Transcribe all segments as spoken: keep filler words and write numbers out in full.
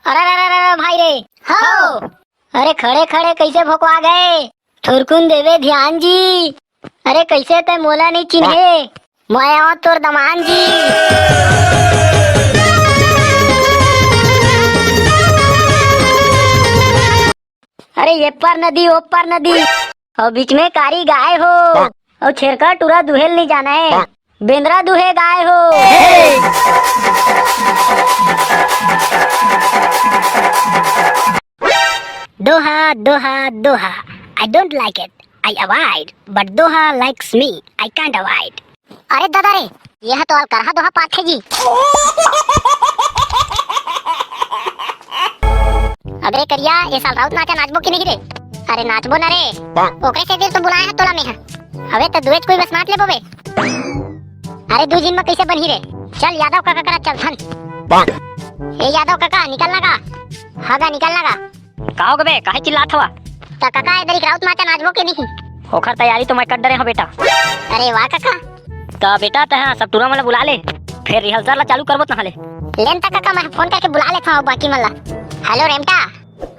अरे, अरे, अरे, अरे, भाई रे। हो। अरे, खड़े खड़े कइसे भोकवा गए? थुरकुन देवे ध्यान जी। अरे, कइसे तैं मोला नइ चिन्हे? मैं आंव तोर दमान जी। अरे, ये पार नदी, ओ पार नदी, अउ बीच में कारी गाय हो, अउ छेरका टूरा दुहेल नइ जानय, बेंदरा दुहे गाय हो। दोहा, दोहा, दोहा। I don't like it. I avoid. But दोहा likes me. I can't avoid. अरे ददा रे, ये ह तो अलकरहा दोहा पारथे जी। अबे करिया, ये साल राउत नाचा नाचबो कि नहीं रे? अरे नाचबो ना रे। ओकरे सेती तो बुलाय हंव तोला मेंह। अबे त दुएच कोई बस नाच लेबो बे। अरे दू झिन म कइसे बनही रे? चल यादव कका करा चलथन। ए यादव कका, निकल ना गा। हाँ गा, निकल ना गा। का हो गे बे, काहे चिल्लात हवा? त कका, ए दरी राउत नाचा नाचबो के नहीं? ओखर तैयारी तो मैं कर डरे हंव बेटा। अरे वाह कका। त बेटा, तैं ह सब टूरा मन ला बुला ले, फेर rehearsal ला चालू करबो तहाँ ले। ले न त कका, मैं फोन करके बुला लेथंव बाकी मन ला। Hello रेमटा,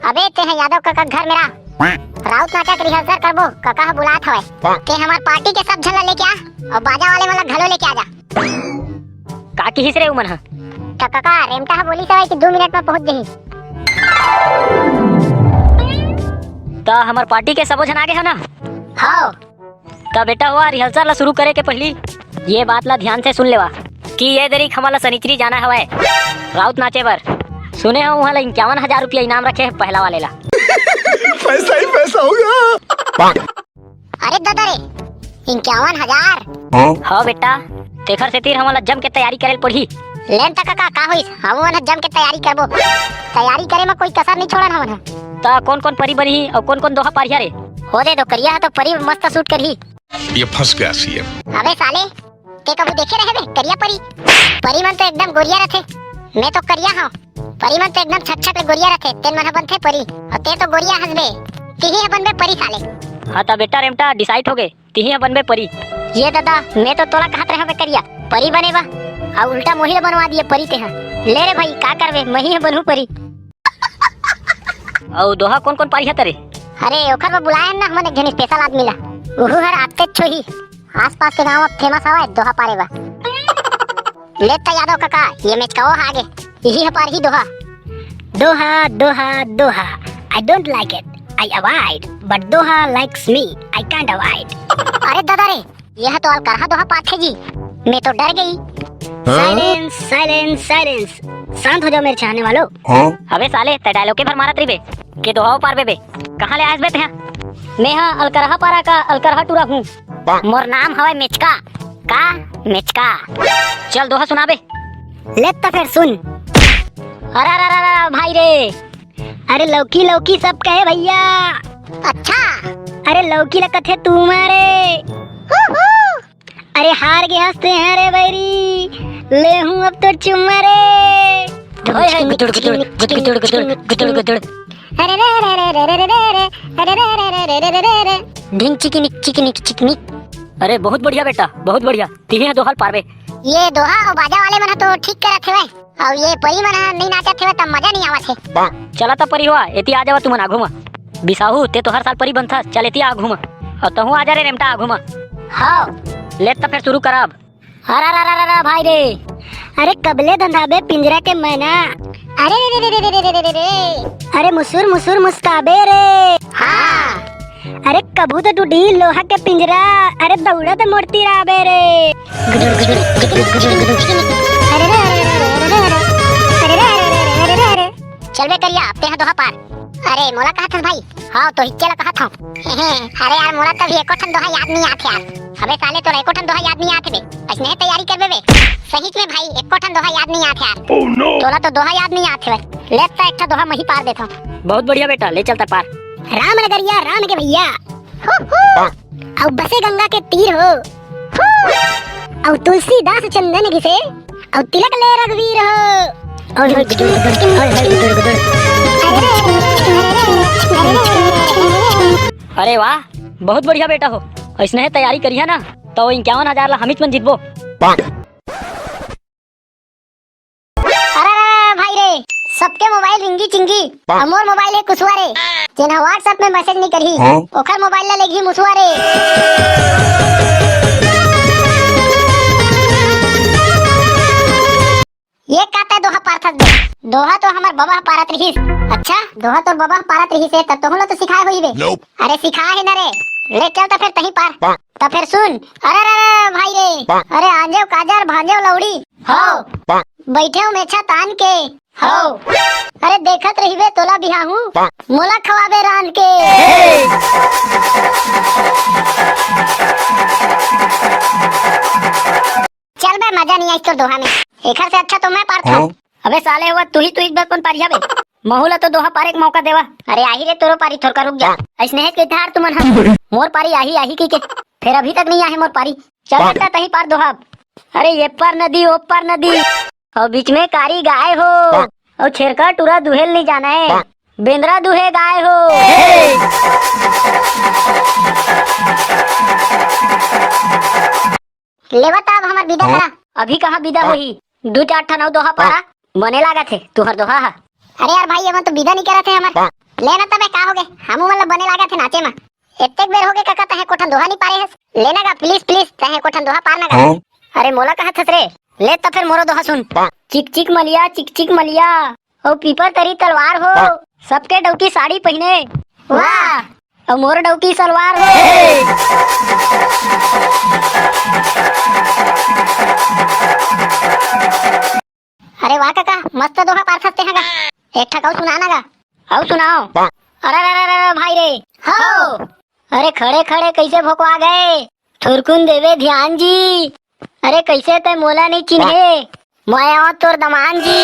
अबे तैं ह यादव कका घर मेरा राउत नाचा के rehearsal करबो, कका ह बुलात हवय। तैं हमर party के सब झन ला लेके आ, अउ बाजा वाले मन ला घलो लेके आ जा। का किहिस रे उमन ह? त कका, रेमटा ह बोलिस हवय कि दू मिनट म पहुंच जही। त हमर party के सबो झन आगे हव ना? हव। त बेटा हो, rehearsal ला शुरू करे के पहिली ये बात ला ध्यान से सुन लेवा कि ये दरी हमन ला सनिचरी जाना हवय राउत नाचे बर। सुने हंव उहाँ ला इक्यावन हजार रुपया इनाम रखे हे पहला वाले ला। पैसा ही पैसा होगा। अरे ददा रे, इक्यावन हजार? हाँ? हव बेटा, तेखर सेती हमन ला जम के तैयारी करे ल पड़ही। ले न त कका, का होइस, हमन ह जम के तैयारी करबो। तैयारी करे म कोई कसर नइ छोड़न हमन ह। त कोन कोन परी बनही अउ कोन कोन दोहा पारही रे? हो दे दो, करिया ह तो परी मस्त suit करही। ये फंस गया सीएम। अबे साले, तैं कभू देखे रहे बे करिया परी? परी मन तो एकदम गोरिया रथे। मैं तो करिया हंव। परी मन तो एकदम छटछट ले गोरिया रथे, तेन मन ह बनथे परी। अउ तैं तो गोरिया हस बे। तिही ह बनबे परी साले। हाँ त बेटा रेमटा, decide हो गे, तिही ह बनबे परी। ये ददा, मैं तो तोला कहत रहेंव बे करिया, परी बने बर। अउ उल्टा मोही ल बनवा दिए परी तैं ह। ले रे भाई, का करबे, मही ह बनहूं परी। अउ दोहा कोन कोन पारही तैं रे? अरे, ओखर बर बुलाय हन ना हमन एक झन special आदमी ला। उहू हर आतेच होही। आसपास के गांव म famous हवय दोहा पारे बर। ले त यादव कका, ये मेचका ओ आगे। इही ह पारही दोहा। दोहा, दोहा, दोहा। I don't like it. I avoid. But दोहा likes me. I can't avoid. अरे ददा रे, ये ह तो अलकरहा दोहा पारथे जी। मैं तो डर गई। हाँ? Silence, silence, silence. शांत हो जाओ मेरे चाहने वालों। हाँ? अबे साले, तैं dialogue के भर मारत रहिबे। के दोहा ओ पारबे बे? कहाँ ले आयस बे तैं? मैं ह अलकरहा पारा का अलकरहा टूरा हूँ। मोर नाम हवय मेचका। का? मेचका। चल दोहा सुना बे। ले त फेर सुन। अरे, अरे, अरे, अरे, भाई रे। अरे लौकी लौकी सब कहे भैया। अच्छा। अरे लौकी ल कथे तुमा रे। हू, हू। अरे हार गे हस तैं ह रे बैरी, लेहूं अब तोर चुम्मा रे। ओए होए, गुदुड़, गुदुड़, गुदुड़, गुदुड़, गुदुड़, गुदुड़, गुदुड़। अरे रे रे रे रे। ढिंग चिकिनिक, चिकिनिक, चिकिनिक। अरे बहुत बढ़िया बेटा, बहुत बढ़िया। तिही ह दोहा ल पारबे। ये दोहा अउ बाजा वाले मन ह तो ठीक करत हवय। अउ ये परी मन ह नइ नाचत हेवय, त मजा नइ आवत हे। चला त परी हो, एती आ जावा तुमन आघू म। बिसाहू, तैं तो हर साल परी बनथस, चल एती आघू म। अउ तहूं आ जा रे रेमटा आघू म। हव। ले त फेर शुरू करब। अरे, अरे, अरे, अरे, भाई रे। अरे कबले धंधाबे पिंजरा के मैना। अरे रे रे रे रे। अरे मुसुर मुसुर मुस्काबे रे। हाँ। अरे कभू तो टूटही लोहा के पिंजरा, अरे दौड़त मोर तीर आबे रे। अरे रे, अरे रे, अरे रे, अरे रे, अरे रे, अरे रे, अरे रे, अरे रे, अरे रे, अरे रे। चल बे करिया, अब तेहा दोहा पार। अरे मोला कहत हस भाई? हाँ तो हिच्चे ला कहत हूँ। अरे यार मोला तभी एको ठन दोहा याद नहीं आत यार। अबे साले तोला एको ठन दोहा याद नहीं आत बे। अइसने तैयारी करबे बे। सही में भाई एको ठन दोहा याद नहीं आत यार। Oh no! तोला तो दोहा याद नहीं आत हे। ले त एक ठा दोहा मही पार देथव। बहुत बढ़िया बेटा, ले चलता पार। राम नगरिया राम के भैया। हू, हू। अउ बसे गंगा के तीर हो। हू। अउ तुलसीदास चंदन घिसे। अउ तिलक ले रघुवीर हो। अउ अरे वाह, बहुत बढ़िया बेटा हो। अइसने तैयारी करिहा ना, त वो इक्यावन हजार ला हमीच मन जीतबो। अरे रे भाई रे, सबके मोबाइल रिंगी चिंगी, अउ मोर मोबाइल हे कुसुआ रे। जेन ह WhatsApp में मैसेज नइ करही, हाँ? ओखर मोबाइल ला लेगही मुसुआ रे। ये का तैं दोहा पारथस बे? दोहा तो हमर बबा ह पारत रिहिस। अच्छा, दोहा तोर बबा ह पारत रिहिस हे, त तोहू ला तो सिखाए होही बे। Nope। अरे सिखाए हे न रे। ले चल त फेर तहीं पार। त फेर सुन। अरे रे रे भाई रे। अरे आंजेव काजर भांजेव लौड़ी। हव। बइठेव मेछा तान के। हव। अरे देखत रहिबे तोला बिहाहू। मोला खवाबे रांध के। चल बे, मजा नइ आइस तोर दोहा में। एखर से अच्छा तो मैं पारथंव। हाँ। अबे साले होवत, तू ही, तू ही बचपन पारिया बे। महू ला तो दोहा पारे के मौका देवा। अरे आही रे तोरो पारी, थोरका रुक जा। अइसने हे कहिथार तुमन ह। मोर पारी आही, आही कहिके। फेर अभी तक नइ आहे मोर पारी। चल बेटा, तहीं पार दोहा। अरे ये पार नदी, ओ पार नदी, अउ बीच में कारी गाय हो, अउ छेरका टूरा दुहेल नइ जानय, बेंदरा दुहे गाय हो। लेवा त अब हमर बिदा करा। अभी कहाँ बिदा होही? दू चार ठन अउ दोहा पारा। बने लागत हे तुहर दोहा ह। अरे यार भाई, एमन तो बिदा नइ करत हे हमर। ले ना तबे, का होगे? हमू मन ल बने लागत हे नाचे म। एतेक बेर होगे कका, तहें एको ठन दोहा नइ पारे हस। ले ना गा, please, please, तहें एको ठन दोहा पार ना गा। अरे मोला कहत हस रे? ले त फेर मोरो दोहा सुन। चिक चिक मलिया, चिक चिक मलिया, अउ पीपर तरी तलवार हो, सबके डौकी साड़ी पहिने। वाह। अउ मोर डौकी सलवार हो। अरे वाह कका, मस्त दोहा पारथस तेहा गा। एक ठक अउ सुना ना गा। अउ सुनाओ। अरे, अरे, अरे, अरे, भाई रे। हो। अरे खड़े खड़े कइसे भोकवा गए? थुरकुन देवे ध्यान जी। अरे कइसे तैं मोला नइ चिन्हे? मैं आंव तोर दमान जी।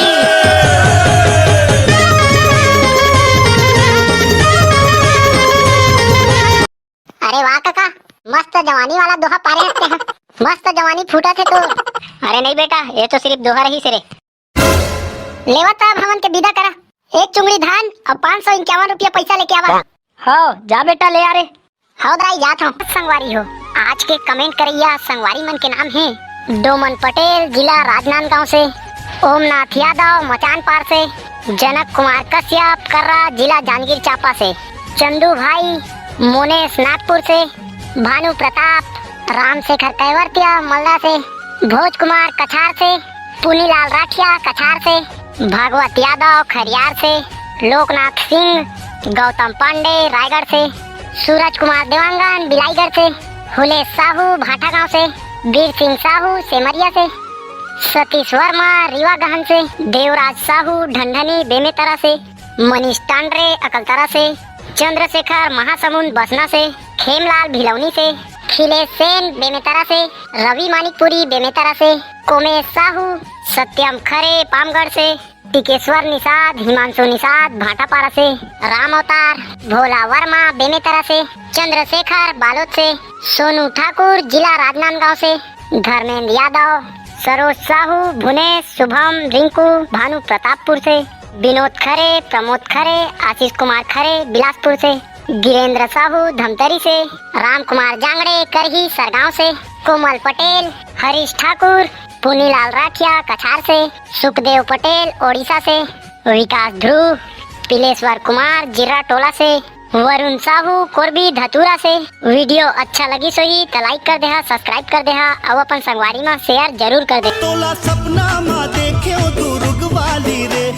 अरे वाह कका, मस्त जवानी वाला दोहा पारे हस तेहा। मस्त जवानी फूटत हे तोर। अरे नहीं बेटा, ये तो सिरिफ दोहा रहिस रे। लेवा त अब हमन के बिदा करा। एक चुंगड़ी धान अउ पाँच सौ इक्यावन रुपया पइसा लेके आवा। हव, जा बेटा, ले आ रे। हव दाई, जात हंव। संगवारी हो, आज के comment करइया संगवारी मन के नाम हे डोमन पटेल, जिला राजनांदगांव से, ओमनाथ यादव, मचान पार से, जनक कुमार कश्यप, कर्रा, जिला जांजगीर चांपा से, चंदू भाई, मोनेश नागपुर से, भानु प्रताप, रामशेखर कैवर्तिया मलदा से, भोज कुमार कछार से, पुनीलाल राठिया कछार से, भागवत यादव खरियार से, लोकनाथ सिंह, गौतम पांडे रायगढ़ से, सूरज कुमार देवांगन बिलाईगढ़ से, हुलेश साहू भाटागांव से, बीर सिंह साहू सेमरिया से, सतीश वर्मा रीवागहन से, देवराज साहू ढंढनी बेमेतरा से, मनीष टांडरे अकलतरा से, चंद्रशेखर महासमुंद बसना से, खेमलाल भिलौनी से, खिलेश सेन बेमेतरा से, रवि मानिकपुरी बेमेतरा से, कोमेश साहू, सत्यम खरे पामगढ़ से, टिकेश्वर निषाद, हिमांशु निषाद भाटापारा से, राम अवतार, भोला वर्मा बेमेतरा से, चंद्रशेखर बालोद से, सोनू ठाकुर जिला राजनांदगांव से, धर्मेंद्र यादव, सरोज साहू, भुनेश, शुभम, रिंकू, भानु प्रतापपुर से, विनोद खरे, प्रमोद खरे, आशीष कुमार खरे बिलासपुर से, गिरेंद्र साहू धमतरी से, राम कुमार जांगड़े करही सरगांव से, कोमल पटेल, हरीश ठाकुर, पुनीलाल राठिया कछार से, सुखदेव पटेल ओडिशा से, विकास ध्रुव, पिलेश्वर कुमार जिर्रा टोला से, वरुण साहू कोरबी धतूरा से। वीडियो अच्छा लगिस होही त like कर देहा, subscribe कर देहा अउ अपन संगवारी म share जरूर कर दे। तोला सपना म देखेव दुर्ग वाली रे,